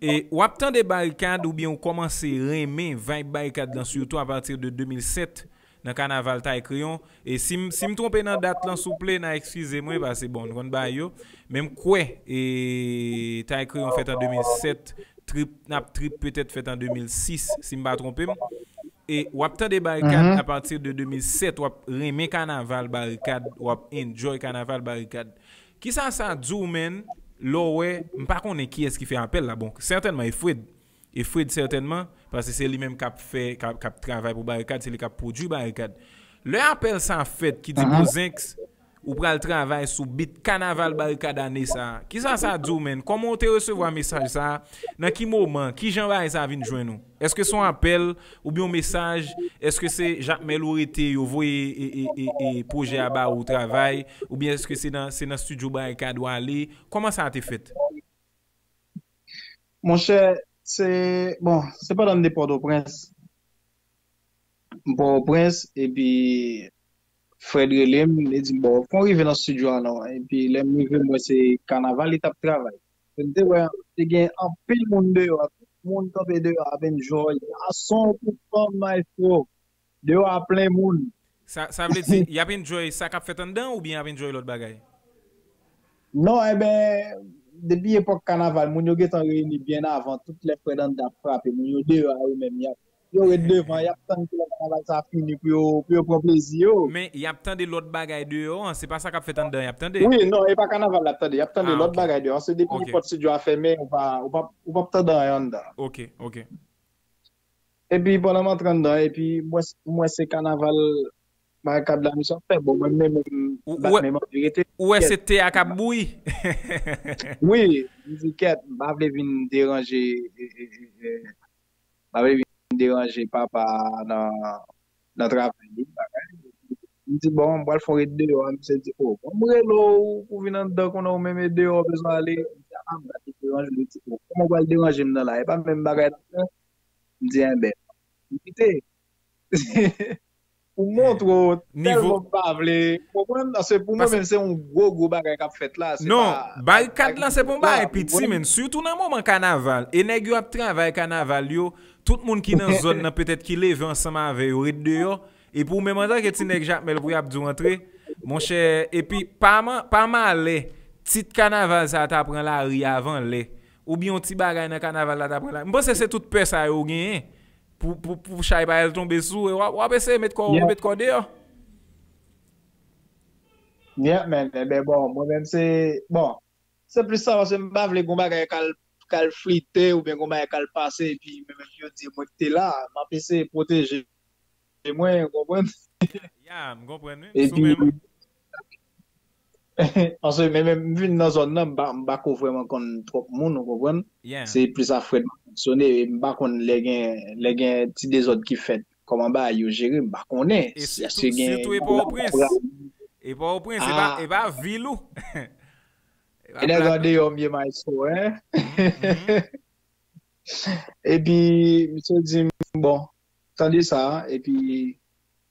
E w ap tande Barikad oubyen w kòmanse renmen vibe Barikad lan, sitou apati de de mil sèt, nan kanaval Tay Kreyon. E si m, si m twonpe nan dat lan, souple, n a eskize mwen, paske, bon, nou konn bagay yo. Men m kwè, e, Tay Kreyon fèt an de mil sèt, Trip, n ap Trip petèt fèt an de mil sis, si m pa twonpe m. E w ap tande Barikad apati de de mil sèt, w ap renmen kanaval Barikad, w ap enjoy kanaval Barikad. Kisa sa di w, menn, lè w wè, m pa konnen kiyès ki fè apèl la, bon, sètènman e Fred. E Fred sètènman, paske se li menm k ap fè, k ap, k ap travay pou Barikad, se li k ap pwodui Barikad. Lè apèl sa fèt ki di Gonzenks, ou pral travay sou bit kanaval Barikad ane sa a, kisa sa di w, menn? Kòman w te resevwa mesaj sa a? Nan ki moman? Kijan bagay sa a vin jwenn ou? Èske se yon apèl oubyen yon mesaj? Èske se Jakmèl ou rete, yo voye e, e, e, e pwojè a ba ou travay? Oubyen èske se nan, se nan estidyo Barikad ou ale? Kòman sa a te fèt? Monchè, se, bon, se pandan m te Pòtoprens. M Pòtoprens, epi Fred rele m, li di m, "Bon, fò w rive nan estidyo a non." Epi lè m rive, m wè se kanaval li t ap travay. M te wè, te gen anpil moun deyò, tout moun kanpe deyò ap enjoy. Gason kou fanm, maestro. Deyò a plen moun. Sa, sa vle di, y ap enjoy sa k ap fèt anndan oubyen y ap enjoy lòt bagay? Non, enben, depi epòk kanaval, moun yo gentan reyini byen avan, tout lè Fred anndan ap frape, moun yo deyò a yo menm, y ap, yo ret devan, y ap tann pou lè kanaval sa a fini pou yo, pou yo pran plezi yo. Men, y ap tande lòt bagay deyò an, se pa sa k ap fèt anndan y ap tande? Wi, non, e pa kanaval y ap tande, y ap tande lòt bagay deyò an, se depi pòt estidyo a fèmen, ou pa, ou pa, ou p ap tande anyen anndan. Ok, ok. Epi pandan m antre anndan, epi m wè, m wè se kanaval Barikad la misye ap fè. Bon, mwen menm, m bat men m anvi rete. Ou wè se te a k ap bouyi? Wi, m di kèt, m pa vle vin deranje, e, e, e, e, m pa vle vin deranje papa nan, nan travay li, bagay. M di, "Bon, m pral fè yon ret deyò." Misye di, "O, bon, m rele w pou vin anndan konnen ou menm e deyò w bezwen ale." M di, "A, m pa te deranje w." Li di, "O, kòman w pral deranje m nan la? E pa menm bagay n ap fè?" M di, "Enben, m kite." Pou montre w, tèlman m pa vle. Konprann? Paske pou mwen menm, se yon gwo, gwo bagay k ap fèt la. Non, Barikad lan se pa yon bagay piti, menn. Sitou nan moman kanaval. E nèg yo ap travay kanaval yo. Tout moun ki nan zòn nan, petèt ki leve ansanm avè yo, ret deyò. Epi ou menm antanke ti nèg Jakmèl pou y ap di w antre. Monchè, epi pa ma-, pa malè, tit kanaval sa a ta pran lari avan lè. Oubyen yon ti bagay nan kanaval la ta pran lari. M panse se tout pè sa yo genyen. Pou, pou, pou chay pa al tonbe sou ou, e w ap, w ap eseye met kò, met kò deyò. Yeah, man. Enben, bon, mwen menm se, bon, se plis sa, paske m pa vle gon bagay k al, k al flite oubyen gon bagay k al pase, epi mwen menm yo di mwen ki te la, m ap eseye pwoteje mwen, ou konprann? Ya, m konprann, wi. Epi, Paske men, men m vin nan zòn nan, m pa, m pa ko vrèman konn twòp moun, ou konprann? Se plis a Fred m ap fonksyone, e m pa konn lè gen, lè gen ti dezòd ki fèt, kòman bagay yo jere, m pa konnen. Èske gen... Sitou e Pòtoprens. E Pòtoprens, e pa, e pa vil ou. E nèg an deyò m ye maestro, hein? Epi, misye di m, bon, tande sa, epi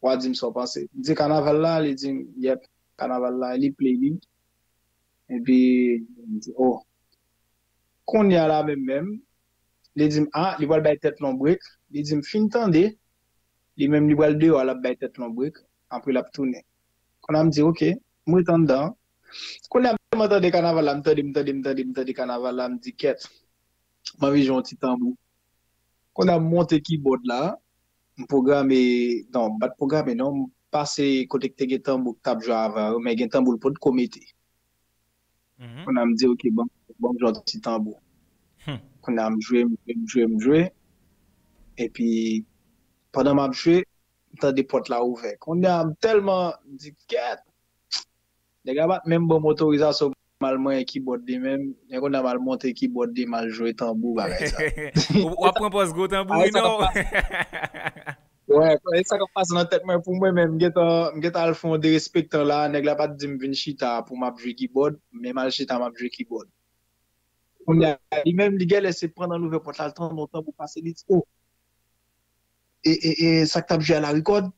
w a di m sa w panse. M di, kanaval la? Li di m, yep, kanaval la, li play li. Epi, m di, oh. Kounye a la menm menm, li di m, ah, li pral bay tèt li yon brek. Li di m, fin tande, li menm li pral deyò a, l ap bay tèt li yon brek, apre l ap tounen. Kounye a m di, ok, m ret anndan. Kounye a m tèlman tande kanaval la, m tande, m tande, m tande, m tande kanaval la, m di, kèt, m anvi jwe yon ti tanbou. Kounye a m monte kibòd la, m pwograme, non, m pa t pwograme non, m pase kote k te gen tanbou k t ap jwe avan yo, men gen tanbou l potko mete. Kounye a m di, ok, bon, bon, m jwe yon ti tanbou. Kounye a m jwe, m jwe, m jwe, m jwe. Epi, pandan m ap jwe, m tande pòt la ouvè. Kounye a m tèlman, m di, kèt! Nèg la pa t menm ban m otorizasyon pou m al manyen kibòd li menm. Men kounye a m al monte kibòd li, m al jwe tanbou, bagay sa. W ap pran pòz gwo tanbou, wi, non? Wè, e sa k ap pase nan tèt mwen pou mwen menm. M gentan, m gentan al fè yon derespektan la. Nèg la pa t di m vin chita pou m ap jwe kibòd, men m al chita, m ap jwe kibòd. Kounye a, li menm, li genlè se pandan l ouvè pòt la, l tande yon tanbou pase, li di, oh, e, e, e, sa k t ap jwe a la, rikòd?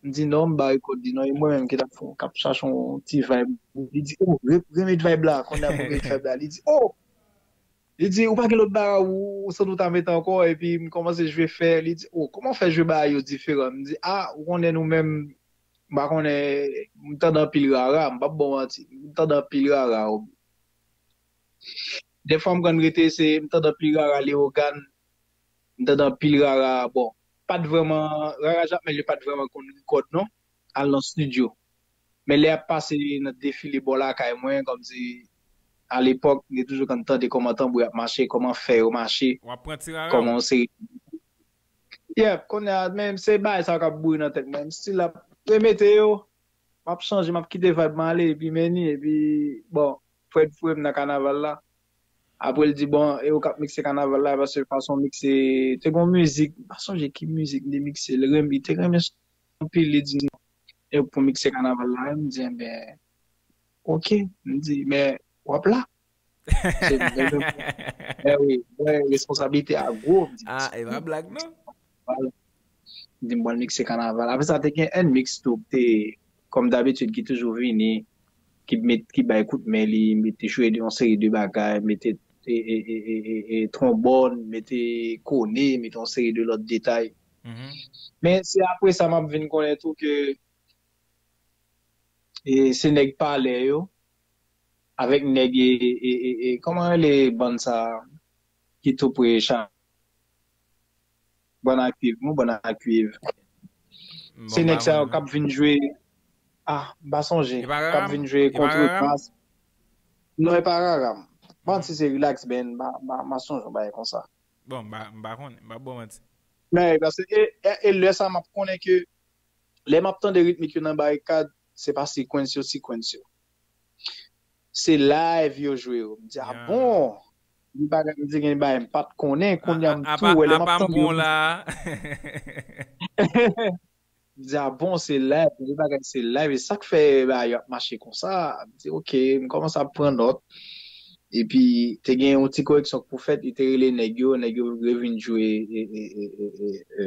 M di, non, m pa rikòd li non, e mwen menm ki t ap fè, k ap chache yon ti vibe. Li di, oh, re-, remèt vibe la. Kounye a, m remèt vibe la. Li di, oh! Li di, ou pa gen lòt bagay ou, ou santi w ta mete ankò, epi m kòmanse jwe fè. Li di, oh, kòman w fè jwe bagay yo diferan? M di, ah, ou konnen nou menm, m pa konnen, m tande anpil rara, m p ap ba w manti, m tande anpil rara. Dèfwa m konn rete, se, m tande anpil rara Leyogàn, m tande anpil rara, bon, pa t vrèman, rara Jakmèl yo pa t vrèman konn rikòd non, al nan estidyo. Men lè y ap pase nan defile bò lakay mwen, kòmsi, alepòk, m te toujou konn tande kòman tanbou y ap mache, kòman fè yo mache, kòman yon seri... Yep, kounye a, men se bagay sa yo k ap boure nan tèt mwen. M still ap remete yo, m ap chanje, m ap kite vibe mwen ale, epi men ni, epi, bon, Fred foure m nan kanaval la. Apre l di, bon, e ou k ap mikse kanaval la, paske fason w mikse, te gon mizik, m pa sonje ki mizik m te mikse, l renmen, li te renmen anpil, li di, e pou mikse kanaval la, m di, enben, ok, m di, men w ap la? Se mwen menm. Men wi, mwen, responsablite a gwo, m di, ah, e pa blag non. M di m pral mikse kanaval. Apre sa, te gen N-Mix tou, te, kòm dabitid, ki toujou vini, ki met, ki bay kout men li, mete jwe yon seri de bagay, mete e, e, e, e, e, e, twonbòn, mete kone, mete yon seri de lòt detay. Men se apre sa m ap vin konnen tou ke e, se nèg Palè yo, avèk nèg, e, e, e, e, kòman rele bann sa ki tou pre Cha-, bann a kuiv, non, bann a kuiv. Se nèg sa yo k ap vin jwe, ah, m pa sonje, k ap vin jwe kontrepas. Non, e pa Raram. M pa konn si se Relax Band, m pa, m pa, m pa sonje yon bagay konsa. Bon, m pa, m pa konnen, m pa ba w manti. Men, paske, e, e, e lè sa, m ap konnen ke lè m ap tande ritmik yo nan Barikad, se pa sequence yo, sequence yo. Se live yo jwe yo. M di, ah bon? Li bagay, m di, gen bagay m pa t konnen, kounye a m tou wè lè m ap tande yo. M di, ah bon, se live, li bagay se live, e sa k fè bagay yo ap mache konsa. M di, ok, m kòmanse ap pran nòt. Epi, te gen yon ti koreksyon k pou fèt, li te rele nèg yo, nèg yo revin jwe, e, e, e, e, e, e,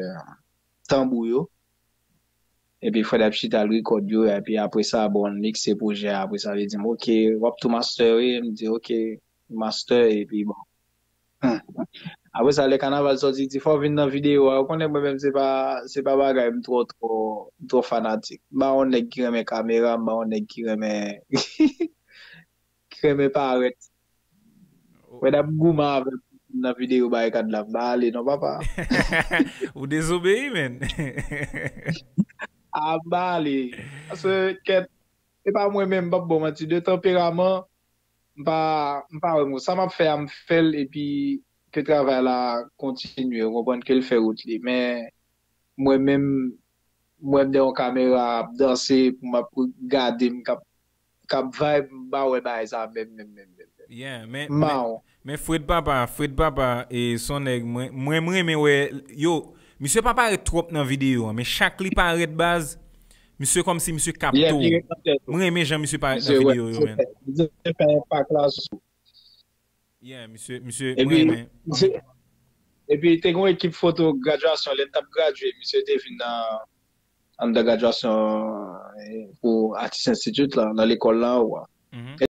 tanbou yo. Epi Fred ap chita l rekòd yo, epi apre sa, bon, l mikse pwojè a, apre sa, li di m, ok, w ap tou master, wi? M di, ok, master, epi bon. Apre sa, lè kanaval sòti, li di, fò w vin nan videyo a, ou konnen mwen menm, se pa, se pa bagay, m twò, twò, m twò fanatik. M pa yon nèg ki renmen kamera, m pa yon nèg ki renmen, ki renmen parèt. Mwen ap goumen avèk nan videyo Barikad la, m pa ale non, papa. Ou dezobeyi, menn. A, m pa ale. Paske, kèt, se pa mwen menm, m p ap ba w manti, de tanperaman, m pa, m pa wè m. Sa m ap fè a, m fè l, epi ke travay la kontinye, ou konprann, ke l fè wout li. Men, mwen menm, m wè m dèyè yon kamera ap danse, pou m ap gade m k ap, k ap vibe, m pa wè bagay sa menm, menm, menm, menm. Yeah, men, men, men Fred Papa, Fred Papa, e son nèg, mwen, mwen, mwen renmen wè, yo, misye pa parèt twòp nan videyo an, men chak li parèt baz, misye kòmsi misye kapte w. Mwen renmen jan misye parèt nan videyo yo, men. Misye fè enpak la sou. Yeah, misye, misye, mwen renmen. Epi te gen yon ekip foto graduasyon, lè n t ap gradye, misye te vin nan anndan graduasyon, eh, pou Artist Institute la, nan lekòl la, ou a.